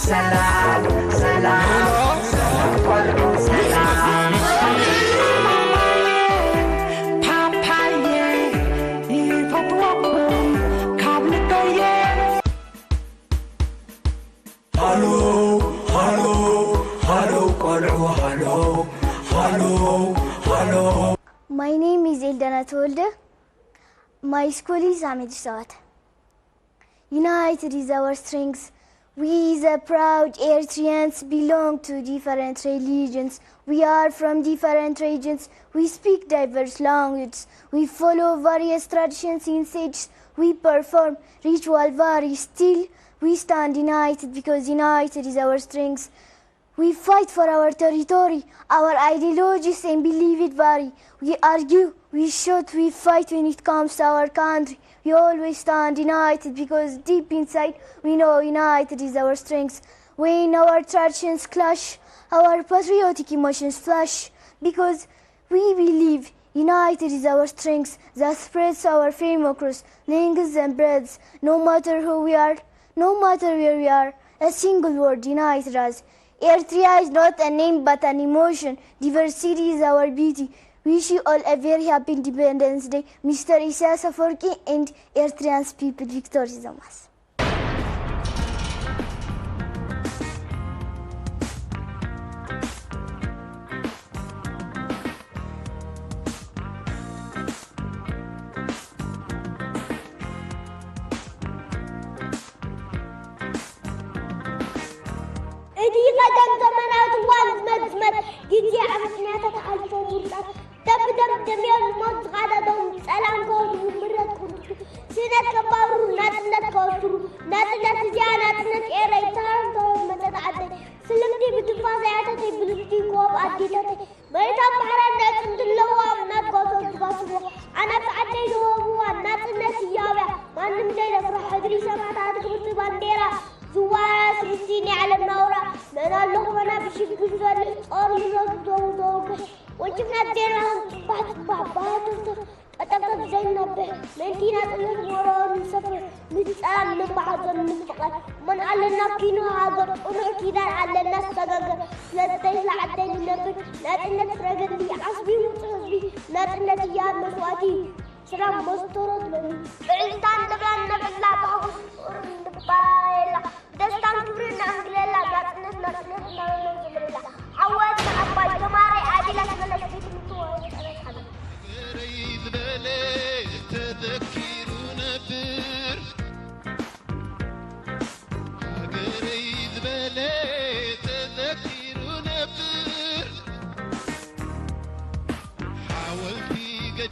ሰላም ሰላም ሰላም ቆልዑ ሰላም። ፓፓየ ይፈትወኩም ካብ ልበየ። ሃሎ ሃሎ ሃሎ ቆልዑ ሃሎ ሃሎ ሃሎ። My name is Eldana Tewolde. My school is Ahmed Sawat. United is our strength. We, the proud Eritreans, belong to different religions. We are from different regions. We speak diverse languages. We follow various traditions in stages. We perform ritual vary. Still, we stand united because united is our strength. We fight for our territory, our ideologies and believe it vary. We argue, we shoot, we fight when it comes to our country. We always stand united because deep inside we know united is our strength. When our traditions clash, our patriotic emotions flash because we believe united is our strength that spreads our fame across lengths and breadths. No matter who we are, no matter where we are, a single word united us. Eritrea is not a name but an emotion. Diversity is our beauty. Wish you all a very happy Independence Day. Mister Isaias Afwerki and Eritreans people. Victor Thomas. እቲ ቀደም ዘመናት እዋን ዝመዝመት ግዜ ኣብ ምኽንያታት ሓልፎ ምሩጻት ደም ብደም ደምዮም ንሞት ዝቓደዶም ጸላም ከወድቡ ምረት ቅዱሱ ስእነት ከባብሩ ናጽነት ከወስሩ ናጽነት እዚኣ ናጽነት ኤረይ ተሃንተወት መጸት ዓደይ ስልምቲ ብትንፋስ ኣያተተይ ብልፍቲ ኮብ ኣዴታተይ መሬታ ባሕራ ነጥብ ድለዋ እናጓሰ ዝጓስዎ ኣናብስ ዓደይ ዝወህብዋ ናጽነት እያብያ ማንም ዘይደፍራ ሕድሪ ሰማዕታት ክብርቲ ባንዴራ ዝዋያ ስርስቲ ናይ ዓለም ናውራ መን ኣለኹ መና ብሽግር ዘልሕ ጾር ምዞ ዝዘውዘውግሕ ወንጭፍና ዜና ጽባሕ ጽባሕ ባህትርትር ቀጠቀጥ ዘይነብሕ ምእንቲ ናጽነት ወረኦ ንሰፍር ንጸላም ንባሓዞን ንፍቐር መን ኣለና ኪኖ ሃገር ጽኑዕ ኪዳን ኣለና ዝተገገር ስለዝተይላ ዓደይ ንነብር ናጽነት ፍረገሊ ዓስቢ ውጹ ህዝቢ ናጽነት እያ መስዋእቲ ስላም መስተሮ ትበኒ ብዕልታን ንብላን ነብላ ባህጉ ፍቅርን ንባየላ ደስታን ክብርን ንኣንግለላ ናጽነት ናጽነት እናበልና ንዘምረላ ዓወት ንዓባይ ተማሪ ኣቢላ ትመለስ ቤት ምትዋይ ጸረት ሓበን ሃገረይ ዝበለ ተዘኪሩ ነብር ሃገረይ ዝበለ ተዘኪሩ ነብር ሓወልቲ ገ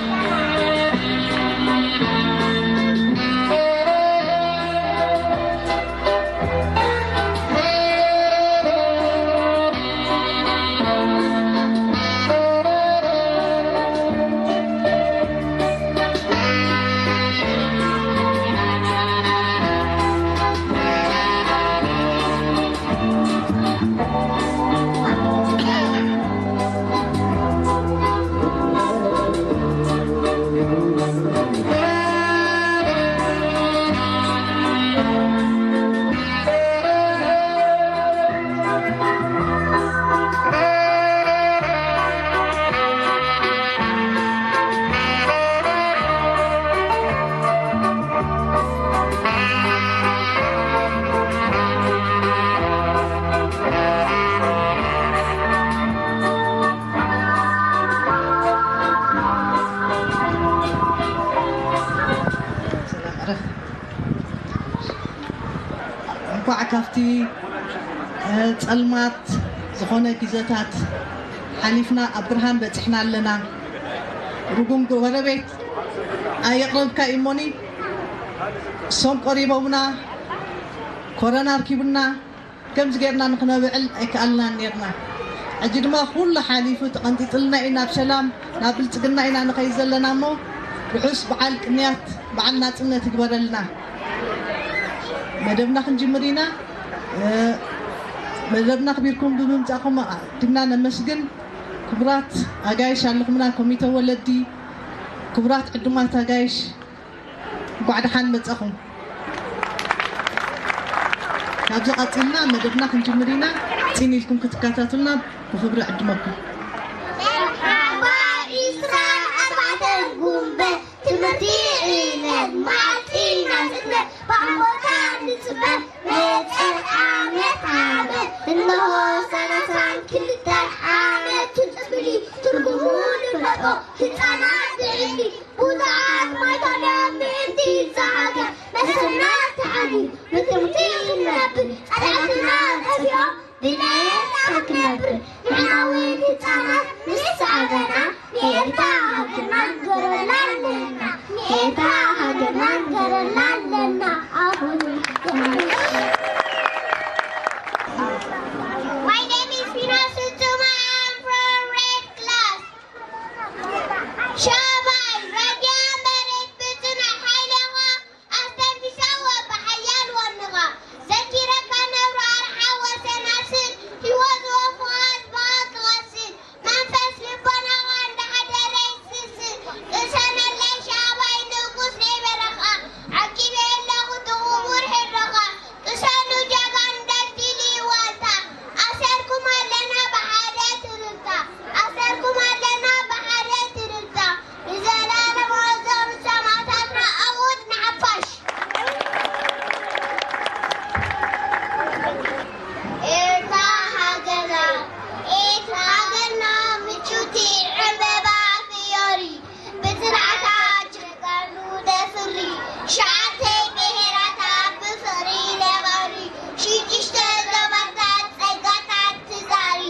ሰላም ዕረፍ። እንኳዕ ካብቲ ጸልማት ዝኾነ ግዜታት ሓሊፍና ኣብ ብርሃን በጺሕና ኣለና። ርጉም ጎረቤት ኣየቕረብካ እሞኒ እሶም ቆሪቦምና ኮረና ኣርኪቡና ከምዚ ጌርና ንኽነብዕል ኣይከኣልናን ኔርና። ሕጂ ድማ ኩሉ ሓሊፉ ተቐንጢጥልና ኢና ናብ ሰላም ናብ ብልጽግና ኢና ንኸይድ ዘለና እሞ ርሑስ በዓል ቅንያት በዓል ናጽነት ይግበረልና። መደብና ክንጅምር ኢና። መደብና ኣኽቢርኩም ብምምጻእኩም ኣቐዲምና ነመስግን። ክቡራት ኣጋይሽ ኣለኹምና ኮሚተ ወለዲ ክቡራት ዕዱማት ኣጋይሽ እንኳዕ ደሓን መጻኹም። ካብዚ ቀጺልና መደብና ክንጅምር ኢና። ጽን ኢልኩም ክትከታተሉና ብኽብሪ ዕድመኩም። መርሓባ ዒስራ ኣርባዕተ ጉንበት ትምህርቲ ዕለት መዓልቲ ናጽነት ብኣምቦታ ንጽበ መጸ ዓመት ዓመት እንሆ ሰላሳን ክልተ ዓመት ትጽብሊ ትርጉሙ ንፈልጦ ህጻናት ብዕሊ ብዙሓት ማይታና ምእንቲ ዝሃገር መሰና ተዓልዩ ብትምህርቲ ክንነብር ጸላእትና ጠፊኦም ብነጻ ክንነብር ንሕና እውን ህጻናት ምስ ሰዓበና ንኤርትራ ሃገርና ንገረላ ኣለና። ንኤርትራ ሃገርና ንገረላ ኣለና። ኣሁን My name is Finas Sutuma. I'm from red class. ሻባይ ረድያ መሬት ብጽኑዕ ሓይልኻ ኣስተንፊሳዋ ብሓያል ወንኻ ዘኪረካ ነብሩ ኣርሓ ወሰን ኣስል ህይወት ወፍቓ ህዝብኻ ክቐስል መንፈስ ልቦናኻ እንዳሓደረ ይስስል ቅሰነለይ ሻባይ ንጉስ ናይ በረኻ ዓቂበ ኣለኹ እቲ ክቡር ሕድርኻ ቅሰኑ ጀጋኑ ደልዲሊ ዋልታ ኣሰርኩም ኣለና ብሓደ ትርታ ኣሰርኩም ኣለና ብሓደ ትርታ ንዘላለም ወዘሩ ሰማእታትና ዕውት ንሓፋሽ። ኤርትራ ሃገርና ኤርትራ ሃገርና ምቹቲ ዕምበባ ፍዮሪ ብጽንዓታ ጀጋኑ ደፍሪ ትሽዓተ ብሄራታ ብፍቕሪ ደባሪ ሽዱሽተ ዞባታት ጸጋታት ትዛሪ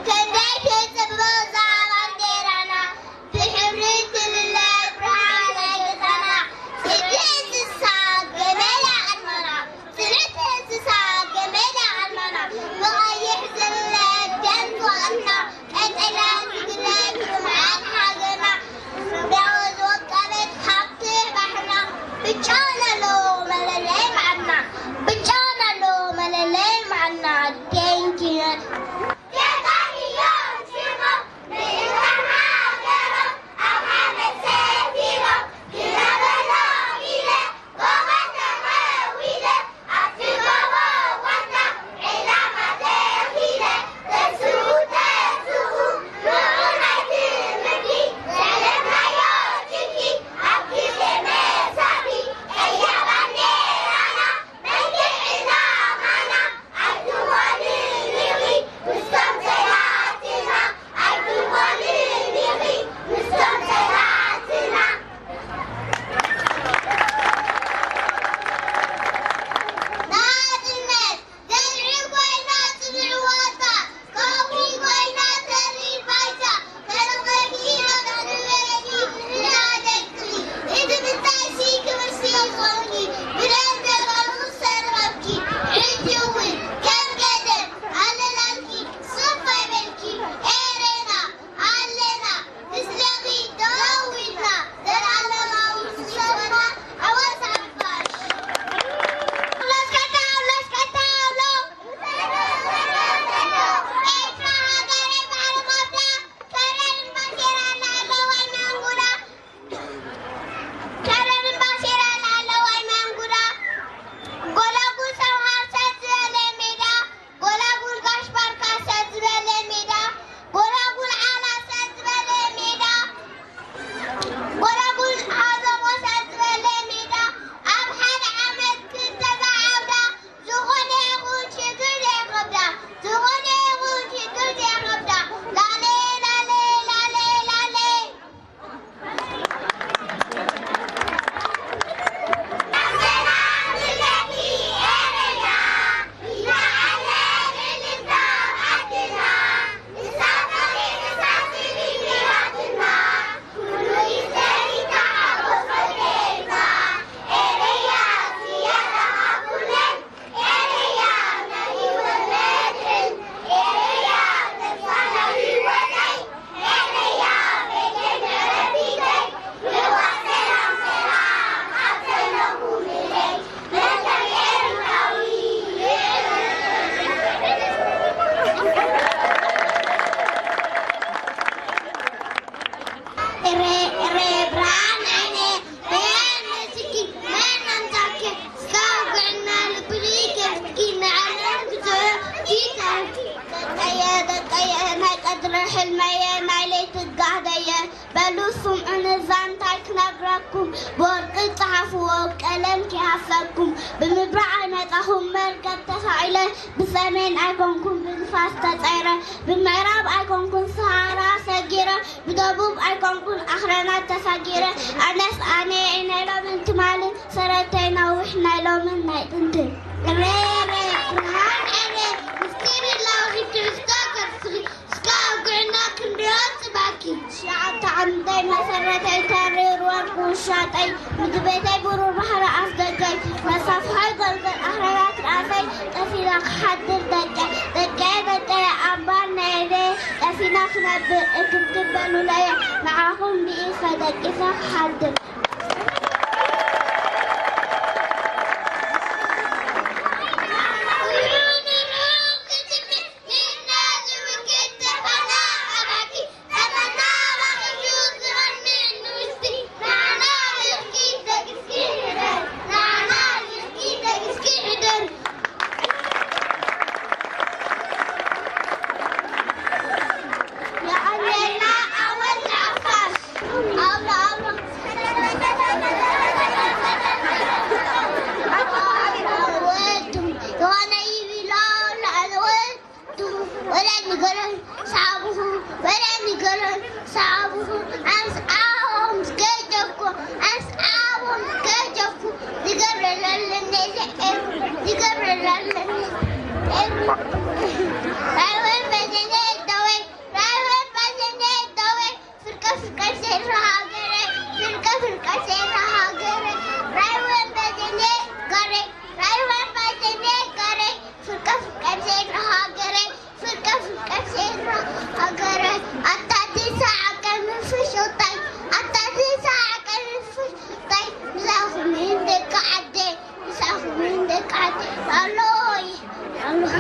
ክንደይ ትጽብቕ እዛ ባንዴራና ብሕብሪ ትልለ ብርሃን ናይ ገዛና ጽልኢ እንስሳ ገመል ኣድማና ጽልእቲ እንስሳ ገመል ኣድማና ብቐይሕ ዝልለ ደም ዝወቐልና ቀጠልያ ዝግለጽ ልምዓት ሃገርና ብዕምበባ ዝወቀበት ሃብቲ ባሕርና ብጫ ዘሎ መለለይ ባዕልና ብጫ ዘሎ መለለይ ባዕልና ደንኪነ ክነግረኩም፣ ብወርቂ ጸሓፍዎ፣ ቀለም ክሃሰኩም። ብምብራቕ ኣይመጻኹም፣ መርከብ ተሳቒለ፣ ብሰሜን ኣይኮንኩም፣ ብንፋስ ተጸይረ፣ ብምዕራብ ኣይኮንኩን፣ ሰሃራ ሰጊረ፣ ብደቡብ ኣይኮንኩን፣ ኣኽራናት ተሳጊረ። ኣነስ ኣነ ናይ ሎምን ትማልን፣ ሰረተይ ነዊሕ ናይ ሎምን ናይ ጥንትን። ሬሬ፣ ብርሃን ኤሬ፣ ምስጢር የላኺ ትሕዝቶ ከርስኺ፣ እስከ ኣውግዕና ክንሪኦ ጽባኪ። ትሽዓተ ዓመተይ መሰረተይ ተሪር ወርቂ ውሻጠይ፣ ምድሪ ቤተይ ብሩር ባሕሪ ኣፍደገይ፣ መሳፍሖይ ጎልጎል ኣኽራናት ራእሰይ፣ ጠፊላ ክሓድር ደቀ፣ ደቀ ደቀ ኣምባር ነይረ፣ ጠፊና ክነብር እክብክብ በሉለየ፣ ንዓኹም ብኢኸ ደቂሰ ክሓድር። ወላ ንገረን ሳብኹ፣ ወላ ንገረን ሳብኹ፣ ኣምስዓዎም ከይደኩ፣ ኣምስዓዎም ከይደኩ፣ ዝገብረለለኒ ኤሩ፣ ዝገብረለለኒ ኤሩ። ራይወን በዘኔ ደወይ፣ ራይወን በዘኔ ደወይ፣ ፍርቀ ፍርቀ ሴራ ሃገረ፣ ፍርቀ ፍርቀ ሴራ ሃገረ፣ ራይወን በዘኔ ገረ፣ ራይወን በዘኔ ገረ፣ ፍርቀ ፍርቀ ሴራ ሃገረ፣ ፍርቀ ፍርቀ ሴራ ሃገረ፣ ኣታ ኣዲስ ዓቀን ፍሽውታይ፣ ኣታ ኣዲስ ዓቀን ፍሽውታይ፣ ምሳኹም ይን ደቂ ዓደይ፣ ምሳኹም ይን ደቂ ዓደይ፣ ኣሎይ፣ ኣሎይ።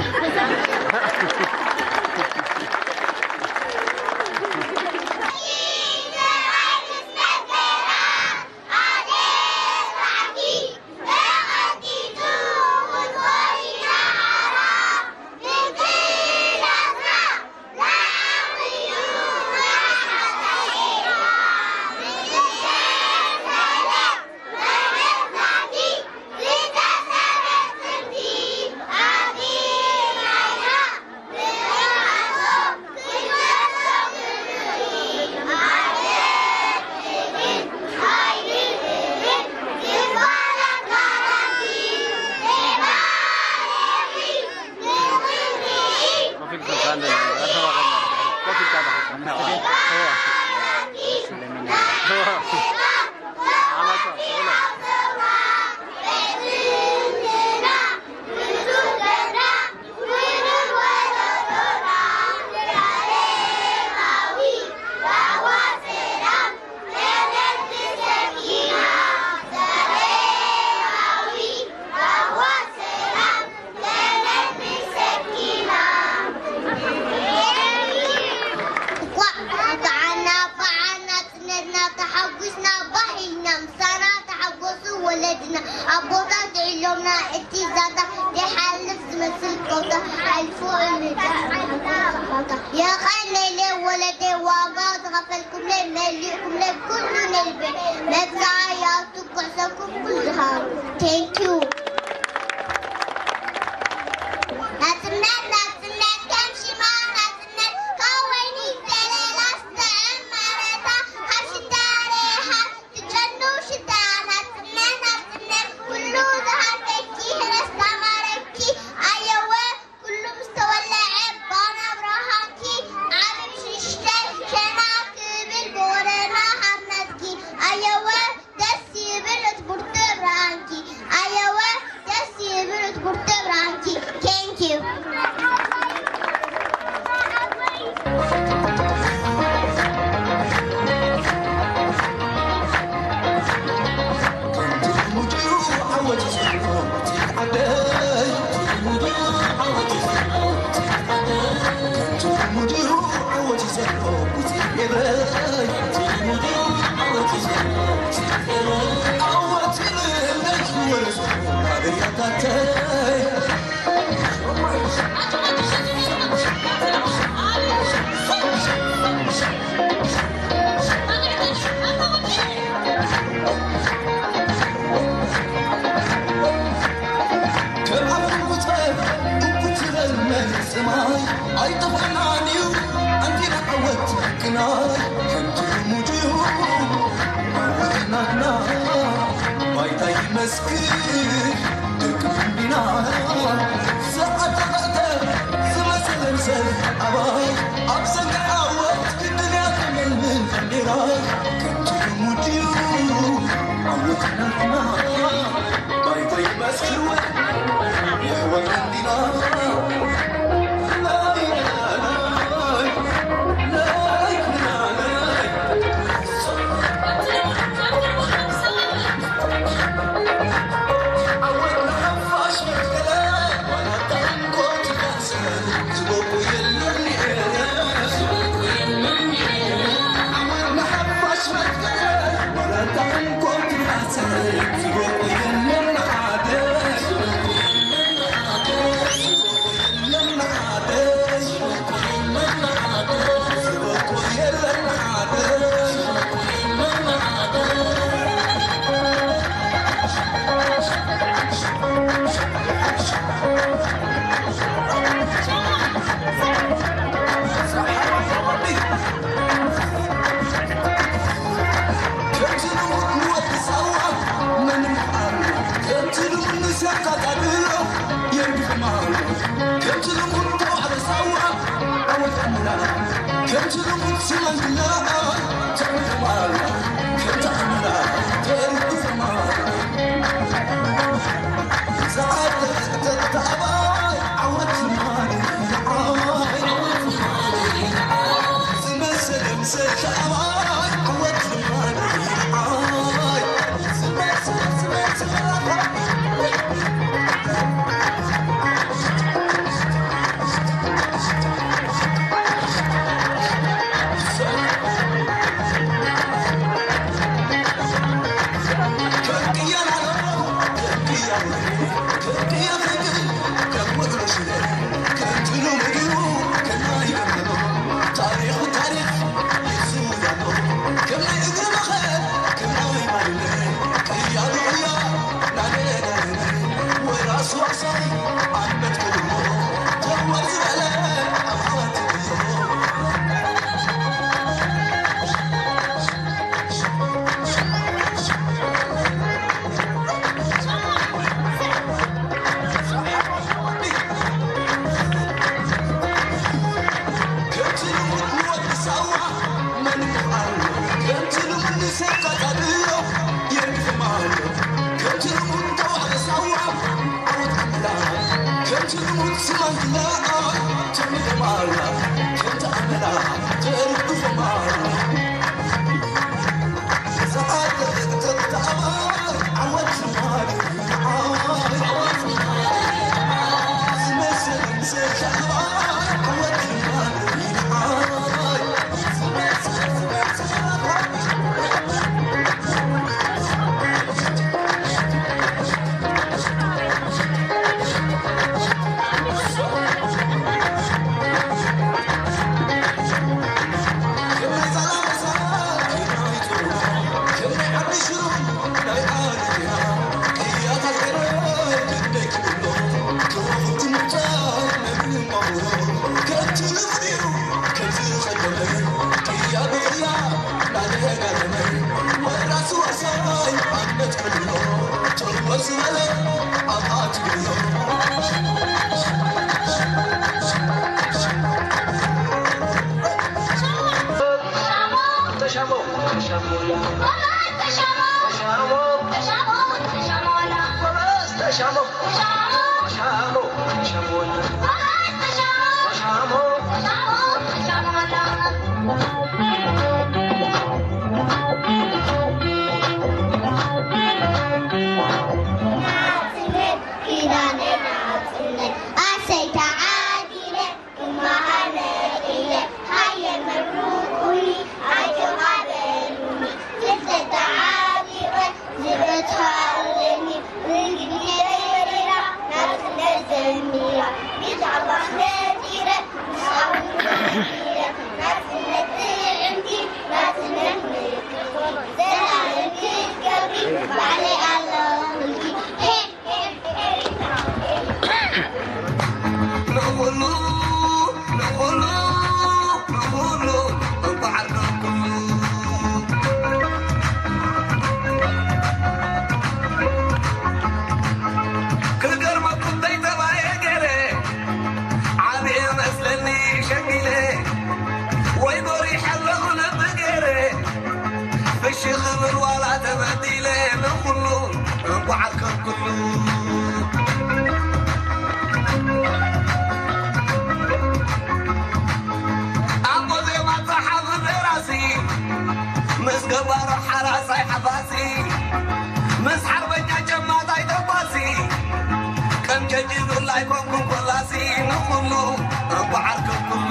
እንኳዕ በዓልና በዓል ናጽነትና ተሓጒስና ባህ ኢልና፣ ምሳና ተሓጎሱ ወለድና። ኣቦታት ኢሎምና እቲ ዛንታ ዘይሓልፍ ዝመስል ቦታ፣ ሓልፉ እንዳ የቐንየለይ ወለደይ፣ ዋጋ ዝኸፈልኩምለይ፣ መሊእኩምለይ ኩሉ ናይ ልበይ። መብጽዓ ያቱ ጉዕዞኩም ኩሉ ዝሃቡ። Thank you። ናጽነት፣ ናጽነት ከም ሽማ ናጽነት፣ ካብ ወይኒ ዘለላ ዝጥዕም መረታ፣ ካብ ሽታ ሬሓ ትጨኑ ሽታ። ናጽነት፣ ናጽነት ኩሉ ዝሃበኪ፣ ረስታ ማረኪ፣ ኣየወ ኩሉ ምስ ተወለዐ ባና ብርሃንኪ፣ ዓቢ ሽሽተ ሸና ክብል ብወረና ሃርነትኪ። ኣየወ ደስ ይብል እቲ ብርቱዕ ብርሃንኪ። ኣየወ ደስ ይብል እቲ ብርቱዕ ብርሃንኪ። Thank you። እስኪ ድርቅም ቢና ዝኣተቐተ ዝመሰለን ሰብ ኣባይ ኣብ ዘንጋዓወት ክድንያ ክመልምን ባንዴራ ከምቲ ልሙድ እዩ። ዓወት ናትና ባይታ ይመስክር ወይ የሕዋት እንዲና። ኣቦ ዜማ ጸሓፊ ደራሲ፣ ምስ ገባሮ ሓራሳይ ሓፋሲ፣ ምስ ሓርበኛ ጀማታይ ተጓሲ፣ ከም ጀጅ ዱላ ኣይኮንኩን ኮላሲ፣ ንኹሉ ረቡ ዓርኪ ኩሉ።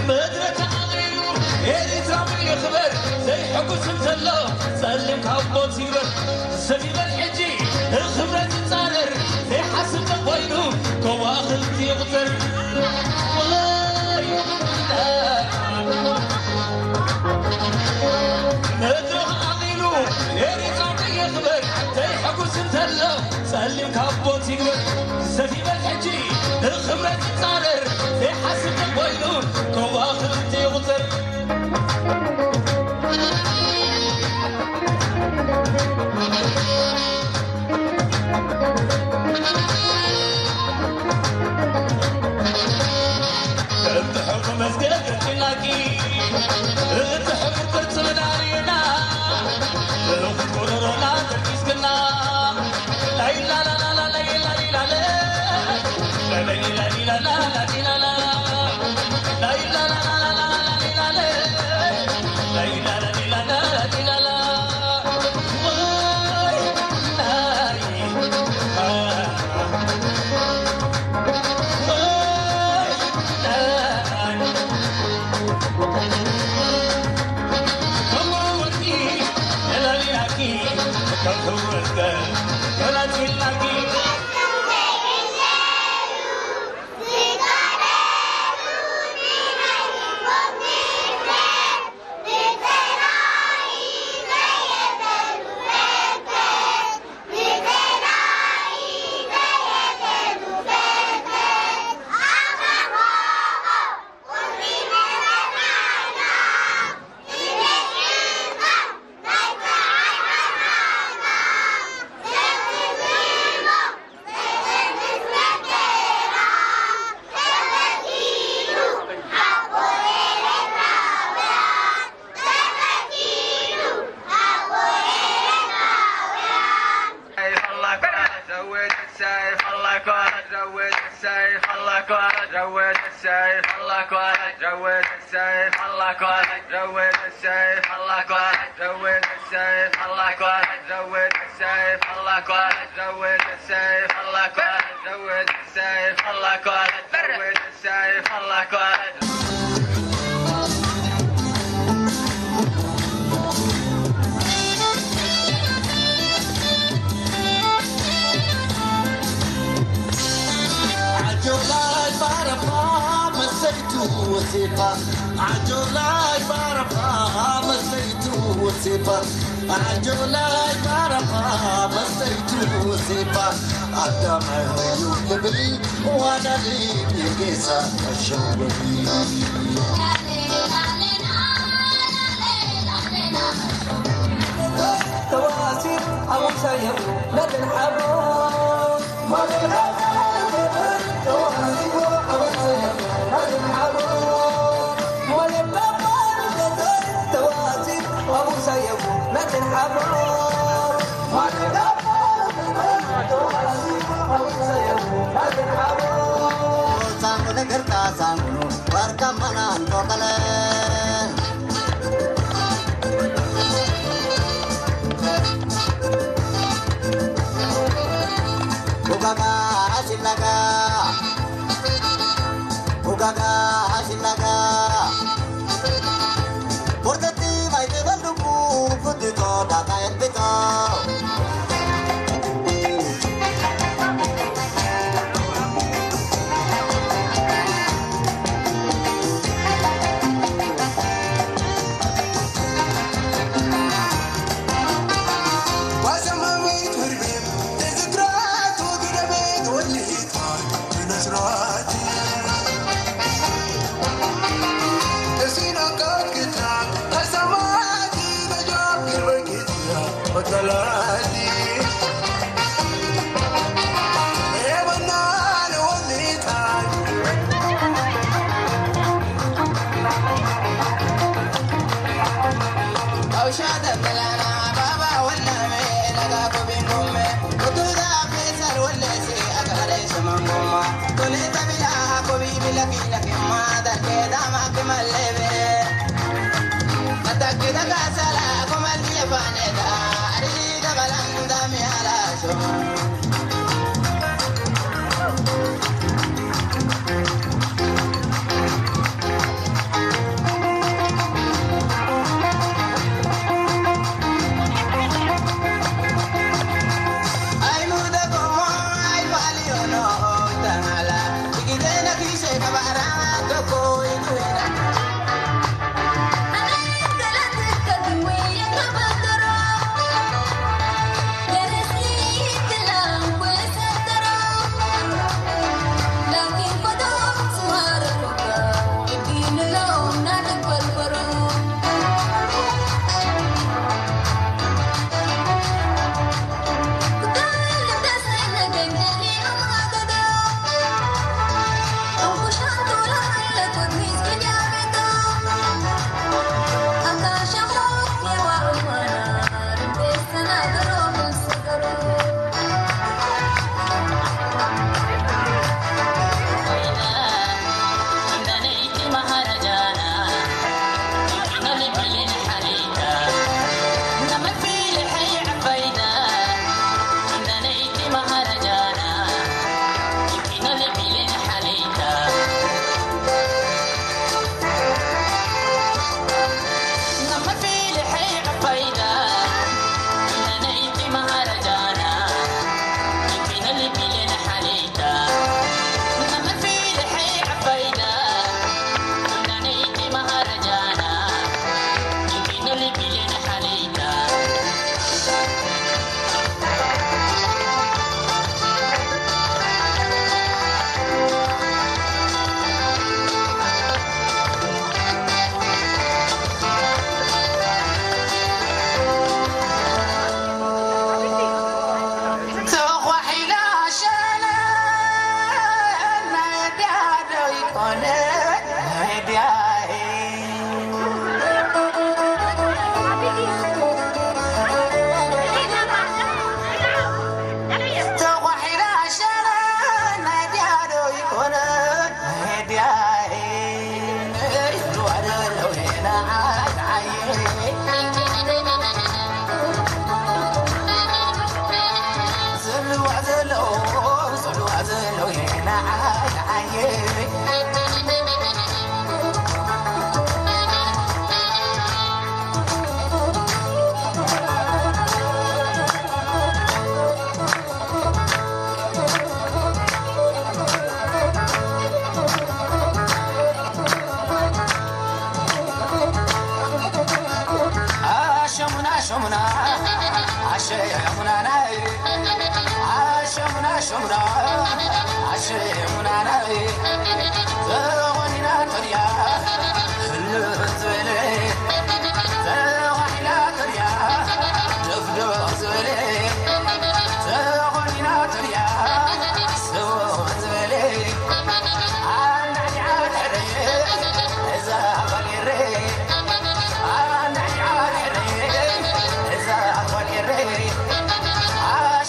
መድረኽ ተዓልዩ ኤርትራዊ ይኽበር፣ ዘይሕጉስ እንተሎ ጸሊም ካቦት ይግበር። ሰብ ይበል ሕጂ ንኽብረት ይጻረር፣ ዘይሓስብ ተኾይኑ ከዋኽብቲ ይቑጸር። መድረኽ ዓቒሉ ኤርትራዊ ይኽበር፣ ዘይሕጉስ እንተሎ ጸሊም ካቦት ይግበር። ሰብ ይበል ሕጂ ንኽብረት ይጻረር፣ ዘይሓስብ ተኾይኑ ከዋኽብቲ ይቑጸር። እትሕቁ መስገድ ገጢናኪ፣ እትሕቁ ቅርጽ ምናርና፣ ብሩኽ ጎረሮና ደቂስክና። ዓጀብ ናይ ባረኻ መሰይቱ وثيقة عجولة بارقة مزيت وثيقة عجولة بارقة مزيت وثيقة عدم عيون لبري وانا لي بيقيسة الشوبي. تواسي أبو سيف لا تنحبوا. Ugaga asilaga, ugaga asilaga. Portati mai te bandu ku, kutito data empito.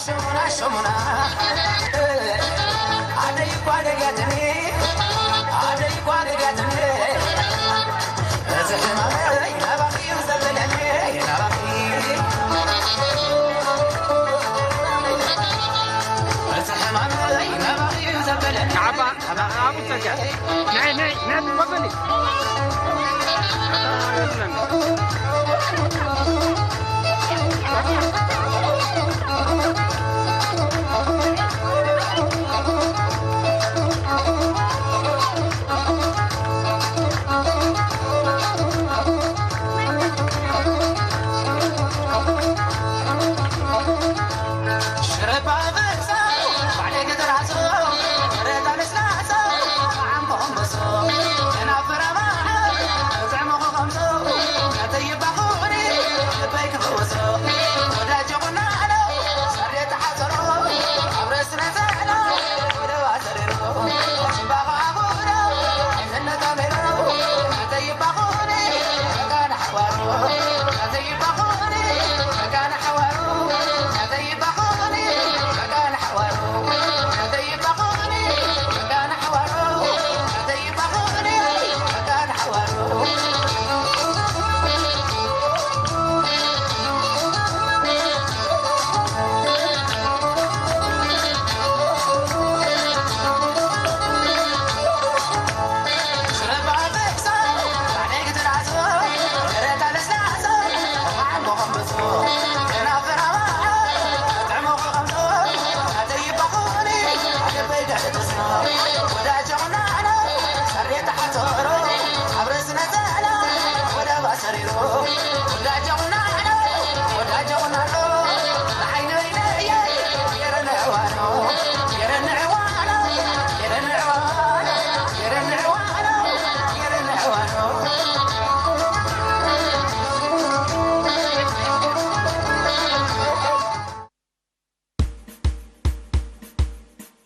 ሸሙና ሸሙና ኣደይ ጓደጋትኒ ኣደይ ጓደጋትኒ እዚ ሕማመይ ናባኺ እዩ ዘብለኒ ናባኺ እዚ ሕማመይ ናባኺ እዩ ዘብለኒ ዓባ ዓባ ዓቡ ጸጋ ናይ ናይ ናይ ተፈበሊ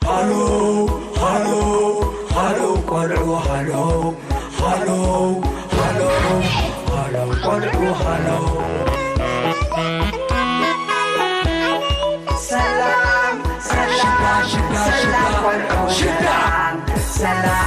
ሃሎ ሃሎ ሃሎ ቆልዑ ሃሎ ሃሎ ሃሎ ሃሎ ቆልዑ ሃሎ ሰላም ሰላም ሽዳ ሽዳ ሰላም ሽዳ ቆልዑ ሽዳ ሰላም ሰላም